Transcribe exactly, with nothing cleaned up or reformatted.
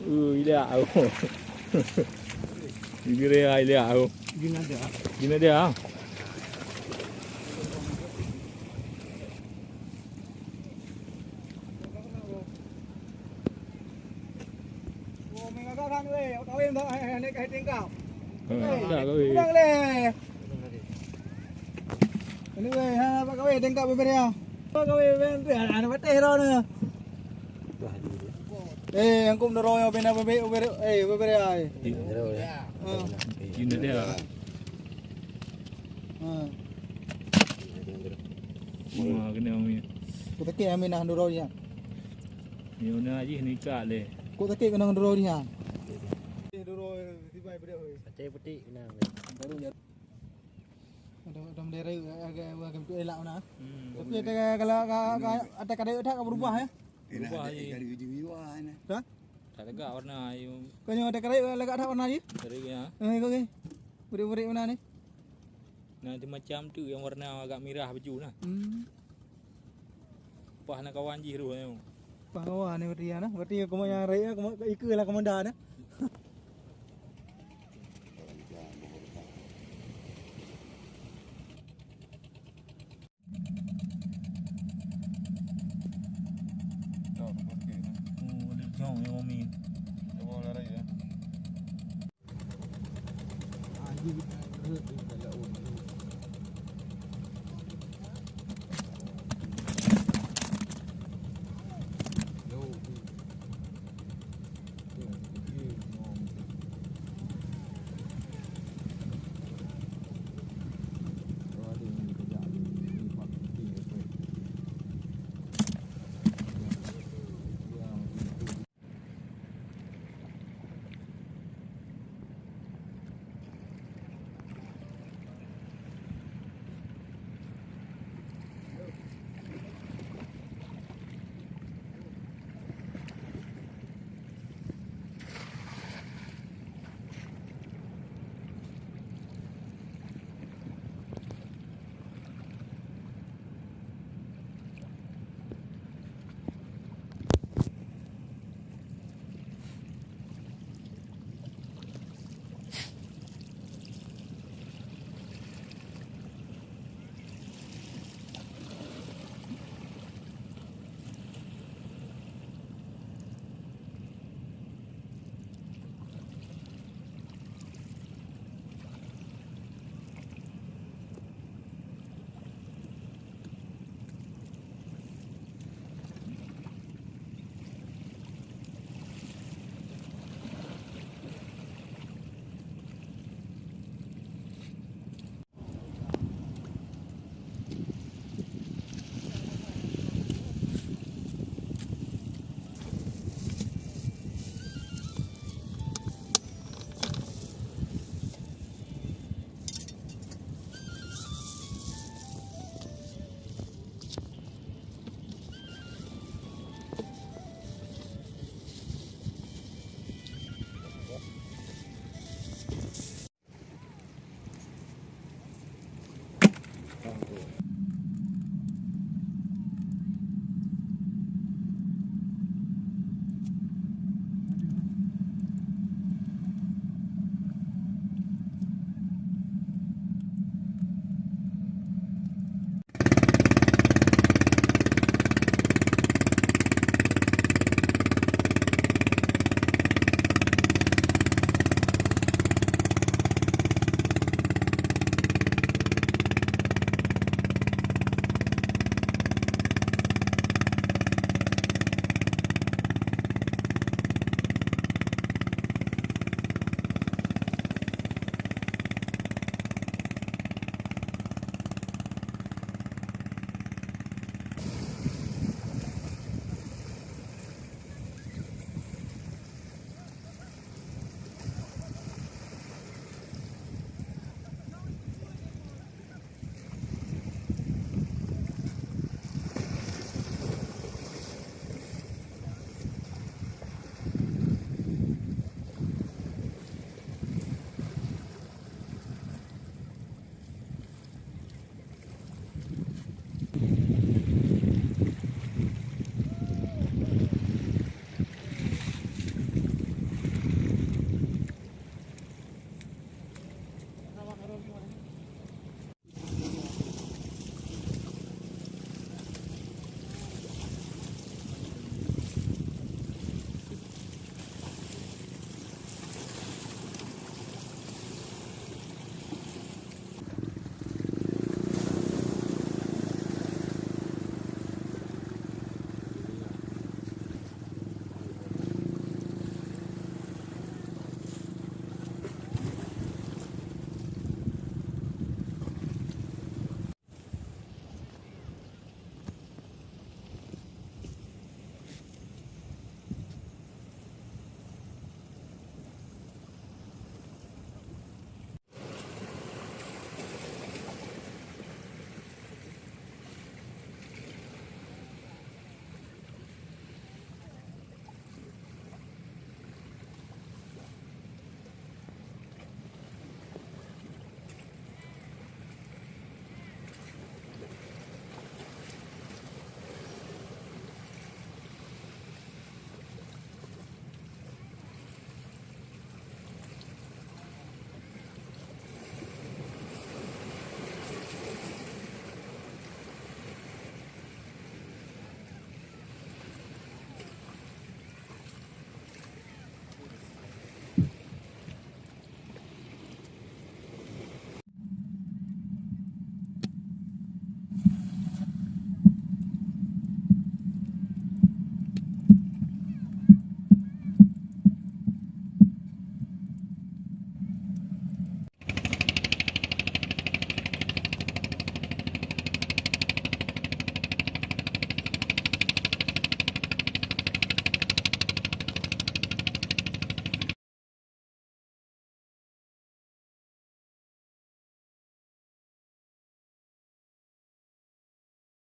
Oh, ilak aku. Ini dia ilak aku. Gini ada. Gini dia. Oh, mengagakkan weh, kawin dah, eh, naik ke tingkap. Eh, tak kawin. Pulang leh. Ini weh, ha, apa kawin tingkap bebere ya? Apa kawin, ben, ben, anak pateh dah ni. Eh, yang kum dorong yang bina bebek, bebek, eh, bebek ai. Di, Ha. Di mana dia? Ha. Wah, kena umi. Kau tak kira mina dorong dia. Ni mana aja ni kak leh. Kau tak kira kena dorong dia. Eh, dorong, eh, tiba beda, eh. Aceh putih kena. Baru ya. Ada, ada bendera, agak, agak, agak elak mana. Hmm. Tapi ada, kalau, kalau, kalau ada kadang tak berubah ya. Berubah aja. Dari video mana? Dah? Tak tegak warna ayu. Kau nyoe ada kerai lagak that warna jih? Kerai ya. Eh, kau ke? Burit-burit mana ni? Nah, macam tu yang warna agak merah baju nah. Hmm. Pah nak kawan jih tu. Pah kawan ni berarti ya nah. Berarti aku mau yang raya, aku mau ikut lah komandan nah.